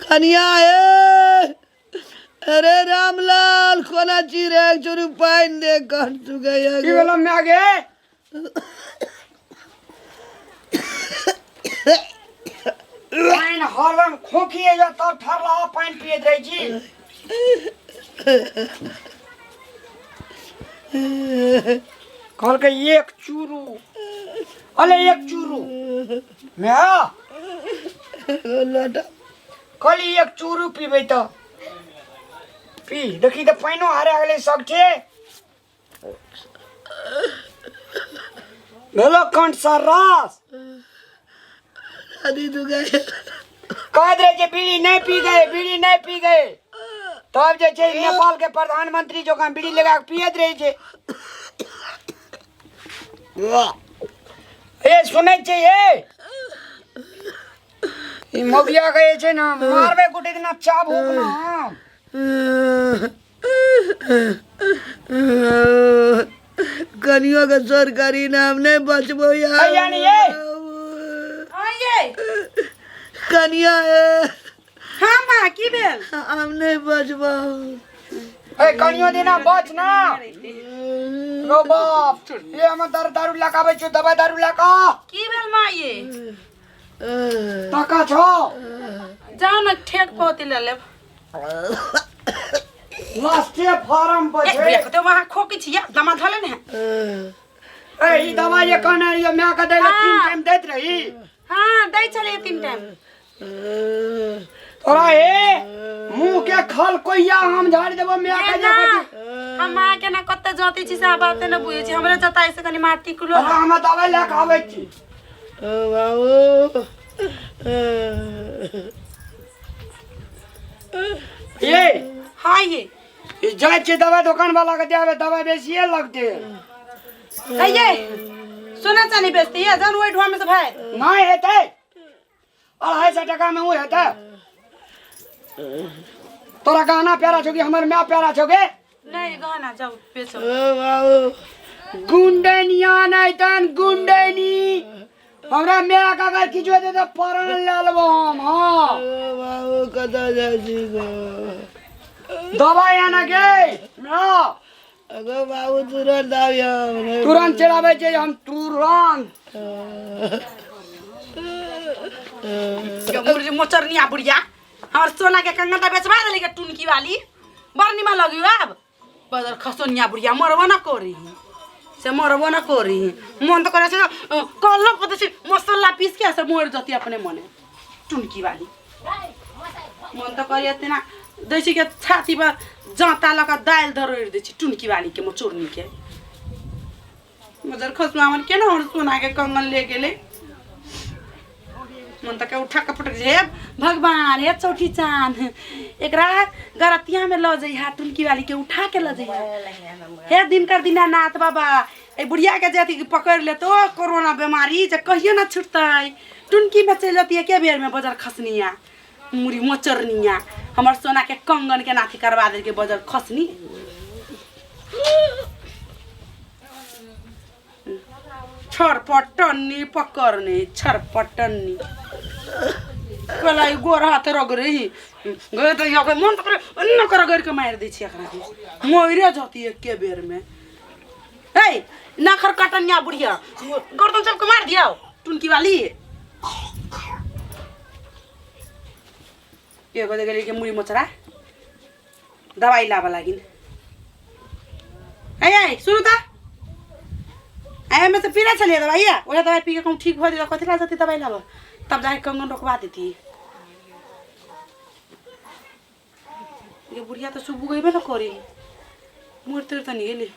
कनिया हे अरे रामलाल कोना छी रे एक चोरी पानि दे कर चुके की भेलो माय गे पानि हरदम खोखिए जा तब ठरला पानि पियैत रहै छी। कहलकै एक चूरू अले एक चूरू माय लोटा। कहली एक चूरू पीबै तऽ पी देखी तऽ पानिओ हरा गेलै सगठे भेलो कंठ सर्रास। दादी तू गए कहैत रहै छै बीड़ी नहि पी गए, बीड़ी नहि पी गए, तब जे छै नेपाल के प्रधानमंत्री जकाँ बीड़ी लगा के पियैत रहै छै। ए सुनै छियै ए ई मौगिया के जे छै ने मारबै गोटे दिना चाबुक ना हम। कनियो के सरकारी नाम नहीं बचबो यार। अइया नहीं ये। हाँ ये। कनिया ए। हाँ माँ की भेल? हम नहीं बचबो। ए कनियो दिना बच ना। रो बाप ये हम दारू दारू लगाबै छौ, दवाई दारू लगा। की भेल माँ ये? टाका छौ। जाओ ना ठेक पौती ले लेब। लास्टे फार्म पर ए, छै। बुढ़िया कते वहाँ खोकी छी दमा धले ने। ए ई दवाई जे कहने रहियो माय के दै ले 3 हाँ। टाइम दैत रही। हाँ दै छलियै 3 टाइम। तोरा ए मुंह के खल कोइया हम झाड़ि देबो माय के जे ना, कथी। हम माँ के ना कते जोती छी से बात ने बुझै छी, हमरे जताई से कनी माटी कुलो। अरे हम दवाई लए के आबै छी। ओ बाबू। ये हाँ ये ई जाइ छी दवाई दुकान वाला के देबै, दवाई बेसिए लगतै। ए ये सोना चानी बेचती है जान ओहि ढुआ में से भाई। नहीं हेतै, 250 टका में ओ हेतै। तोरा गहना प्यारा छौ कि हमर माय प्यारा छौ गे? नहीं गहना जाओ बेचो। ओ बाबू। गुंडनिया नहीं तन गुंडनी, हमरा माय के अगर किछु हेतै तऽ प्राण लए लेबो हम। हाँ ओ बाबू कतऽ जाइ छी गो? दवाई आने गे ना। अगो बाबू तुरंत आबियौ। तुरंत चलाबै छै हम तुरंत। मुर्गी मोचरनिया बुढ़िया हमर सोना के कंगन तऽ बेचबा देली के टुनकी वाली, बड़ निमन लगियो आब। बदर खसोनिया बुढ़िया मरबो न करी से, मरबो न करी। मन तऽ करै छै कल्लो पते छै मसाला पीस के से मरि जती अपने मने टुनकी वाली। मन तऽ करिए तेना दै छै के छाती पर जाँता लऽ कऽ दालि दरड़ि दै छै टुनकी वाली के मोचोरनी के। मजर खसुआ हमर केना हमर सोना के कंगन ले गेलै। मन तऽ के उठा के पटक जे भगवान हे चौठी चाँद एकरा गरतिया में लऽ जइहा, टुनकी वाली के उठा के लऽ जइहा। हे दिनकर दीनानाथ बाबा ए बुढ़िया के जे अथी पकड़ लेतो कोरोना बीमारी जे कहियो ना छुटतै। टुनकी में चलि जतियै के बेर में बजर खसनिया मुड़ी मोचरनिया हमर सोना के कंगन के नाथी करवा देलकै बजर खसनी। छरपटनी पकड़ने छरपटनी कला ई गोर हाथ रगड़े ही गए तो यहाँ के मन तो करे अन्ना कर रगड़ के मार दै छी एकरा के, मरे जती एके बेर में। ए नाखर कटनिया बुढ़िया गर्दन सबके मार दिया टुनकी वाली। एगो दे गेली के मुड़ी मोचरा दवाई लाबऽ लागिन। ए ए सुनू तऽ ए हमे से पीने छलियै दवाइया, ओहे दवाई पी के कहूँ ठीक भऽ जेतै कथी ला जतै दवाई लाबऽ, तब जाके कंगन रोकवा देती। ये बुढ़िया तऽ सुबह गइबे न करी, मोर तोर तऽ नहीं गेली।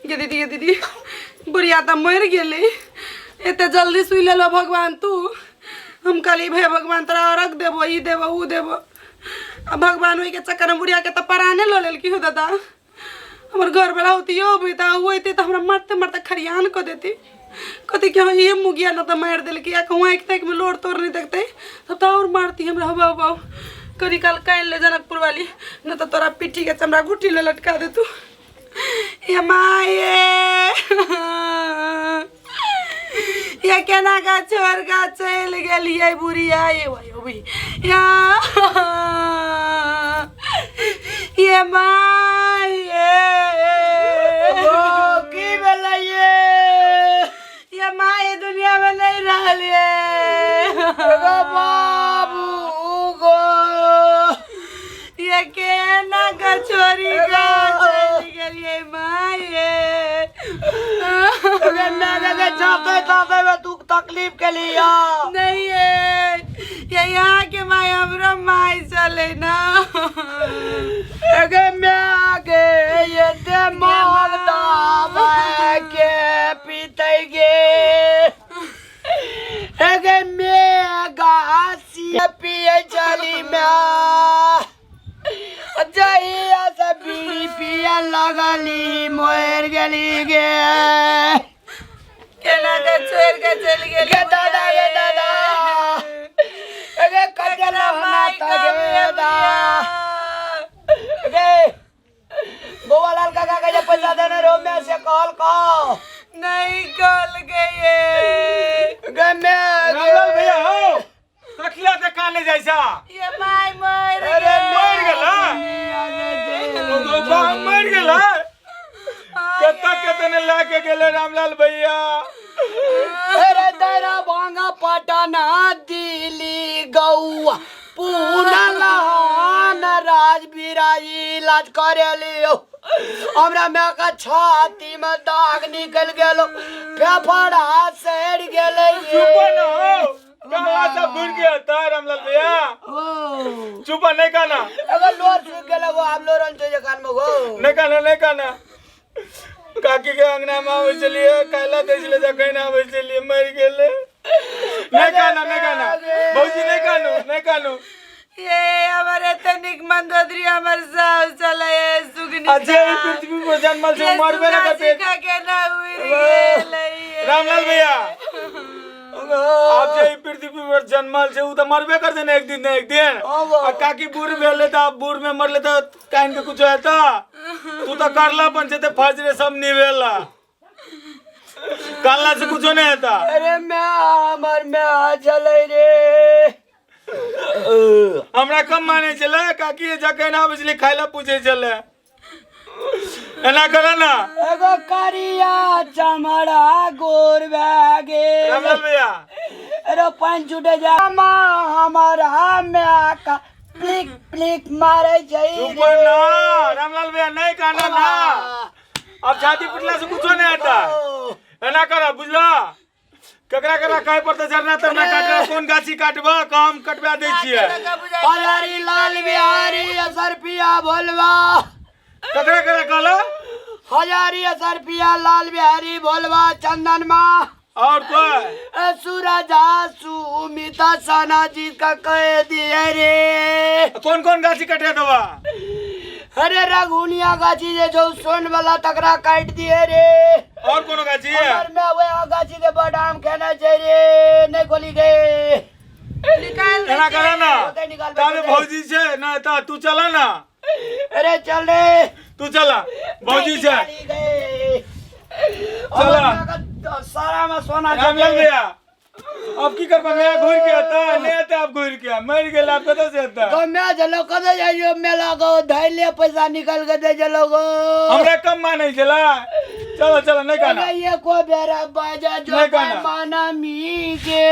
गे दीदी, गे दीदी बुढ़िया तऽ मरि गेलै, एते जल्दी सुइ लेलो भगवान तू। हम कहली हे भगवान तोरा अर्घ देबो, ई देबो ऊ देबो, आ भगवान ओहिके चक्करमे बुढ़िया के तऽ पराने लऽ लेलकी हो दादा। हमर घरवला होती होबे तऽ ओ अयतै तऽ हमरा मारते मारते खरियान कऽ देती। कथी के ये मुगिया न तऽ मारि देलकै आ कहूँ आँखि ताँखिमे लोर तोर नहि देखतै तब तऽ आओर मारती हमरा हौ बाबू कनी काल कानि ले जनकपुर वाली न तऽ तोरा पिट्ठीके चमड़ा घुट्टी ले लटका देतू ये माये ये केना का छोड़ का चलि गेलियै बुढ़िया ये भाई या ये माये ओ की भेलै ये ये माये दुनिया में नहीं रहलियै गो बाबू गो ये केना का छोरी का चलि गेलियै माये गे माय गे जाते जाते में तू तकलीफ के लिया नहीं ये ये यहाँ के माय हमरो माय चले ना गे माय गे ये ते मारता के पीते गे गे मे गासी पिए चली माय जहिया से बीड़ी पिए लगली मर गेली गे केना के छोड़ के चलि गेली गे दादा गे दादा गे कजला माय माता गे दा गे गोवालाल काका के जे पैसा देने रहो मैं से कहल को नहीं कल गए गे मैं रामलाल भैया हो कथिला से काने जाइ छा ये my मर अरे मर गेला ओ मर गेला कत्ता केतने लाके गेले रामलाल भैया अरे तेरा भांगा पटना दिल्ली गौआ पूना लहान राज बिराजी इलाज करे लियो हमरा माय के छाती में दाग निकल गेलो फेफड़ा सड़ गेलै चुप न हो कहाँ सब घुर गया था रामलाल भैया ओ चुप नहीं कहना अगर लोर सूख गेलो गो आब लोरन छै कान में गो नहीं कहना नहीं कहना काकी के अंगना में आबै छलियै काल्हि दै छलै जखन आबै छलियै मरि गेलै नहि कानू नहि कानू भौजी नहि कानू नहि कानू ये हमर एते नीक मंदोदरी हमर सास छलै सुगनी आ जे ई पृथ्वी पर जन्मल छै ओ मरबे ने करतै सुगा के ना उड़ि गेलै रामलाल भैया आब जे ई पृथ्वी पर जन्मल छै ओ तऽ मरबे करतै ने एक दिन ने एक दिन आ काकी बूढ़ भेलै तऽ आब बूढ़ में मरले तऽ कान के कुछ हेतै तू तऽ करला पन छै तऽ फर्ज रे सब निभेला कानला से कुछो नहीं हेता अरे मैं हमर मैं चलै रे हमरा कम माने छलै काकी जखन आबै छलै खाय लए पूछै छलै एना कर ना एगो करिया चमड़ा गोर भए गेल रामलाल भैया अरे पानि छूटे जा माँ हमारा माय का प्लिक प्लिक मारे छै चुप ना रामलाल भैया नहीं कहना ना अब छाती पिटला से कुछो नहीं आता एना कर बुझला केकरा केकरा कहे पड़तै झरना तरना काटबा कोन गाछी काटबा काम कटबा दै छियै हजारी लाल बिहारी असरपिया भोलवा केकरा केकरा कहला हजारी असरपिया लाल बिहारी भोलवा चंदन माँ और कोई ए सूरजा सुमिता सना जी का कह दिए रे कोन कोन गाछी कटे देबा अरे रघुनिया गाछी जे जो सोन वाला तकरा काट दिए रे और कोनो गाछी है हमर में वह गाछी के बड़ आम खेने छै रे नहीं खोली गए निकाल दे एना करा ना ओतै निकाल ताबे भौजी छै ना त तू चला ना अरे चल रे तू चला भौजी छै निकाली गए चला। सारा में सोना रामलाल भैया अब की करबा मैं घूर के आता नहीं आता अब घूर के मर गेल अब कतऽ से आता तो मैं चलो कदे जाइयो मेला को धैले पैसा निकाल के दे चलो गो हमरा कम मानै छला चलो चलो नहीं कहना अरे ये को बेरा बाजा जो नहीं कहना। माना मी के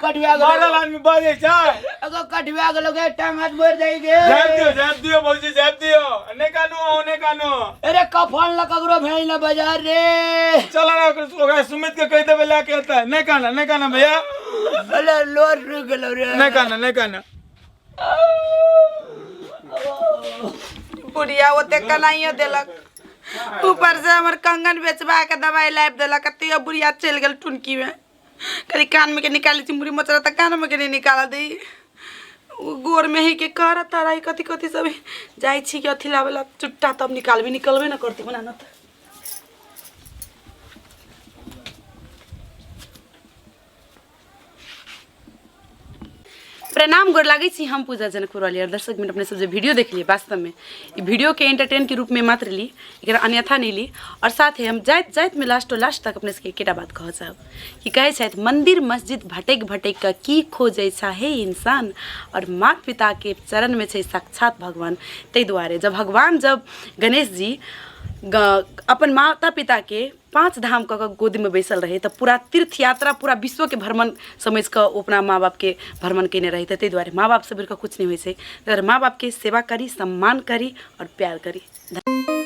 कटवा मारल गेलो आदमी बाजै छै अगो कटवा गेलो के टांग हाथ मोड़ जाई गे झापि दियो झापि दियो भौजी झापि दियो नहीं कानू अहूँ नहीं कानू अरे कफन ल ककरो भेज न बाजार रे चलो ना ओकरा सुमित के कहि देबै लए के एतै नहीं काना नहीं काना भैया अरे लोर रुक गेलो रे नहीं काना नहीं काना बुढ़िया ओते कनाइयो देलक ऊपर से हमर कंगन बेचबा के दवाई लाबि देलक आ तैयो बुढ़िया चलि गेल टुनकी में कनी कान में के निकालै छी मुड़ी मचरा तऽ कान में के नहीं निकाल दी उ गोर में ही के कर तारा ही कथी कथी सब जाइ छी के अथी लाबे ला चुट्टा तब निकालबी निकलबे न करती बना न तऽ। प्रणाम, गोर लागै छी। हम पूजा जनकपुर वाली और दर्शक मित्र, अपने सब जे वीडियो देखलिए, वास्तव में ई वीडियो के एंटरटेन के रूप में मात्र ली, एकरा अन्यथा नहीं ली। और साथ ही हम जाइत जाइत में लास्ट लास्ट तक अपने सबके एकेटा बात कहऽ चाहब कि कहै छथि, मंदिर मस्जिद भटकि भटकि कऽ की खोजै चाहे इंसान, और माता पिताके चरणमे छै साक्षात भगवान। ताहि दुआरे जब भगवान, जब गणेश जी अपन माता पिताके पाँच धाम कऽ कऽ गोदीमे बैसल रहै, तऽ पूरा तीर्थ यात्रा, पूरा विश्वके भ्रमण समझि कऽ ओ अपना माँ बापके भ्रमण कयने रहै। तऽ ताहि दुआरे माँ बापसँ बढ़ि कऽ किछु नहि होइ छै। ताहि दुआरे माँ बापके सेवा करी, सम्मान करी आओर प्यार करी।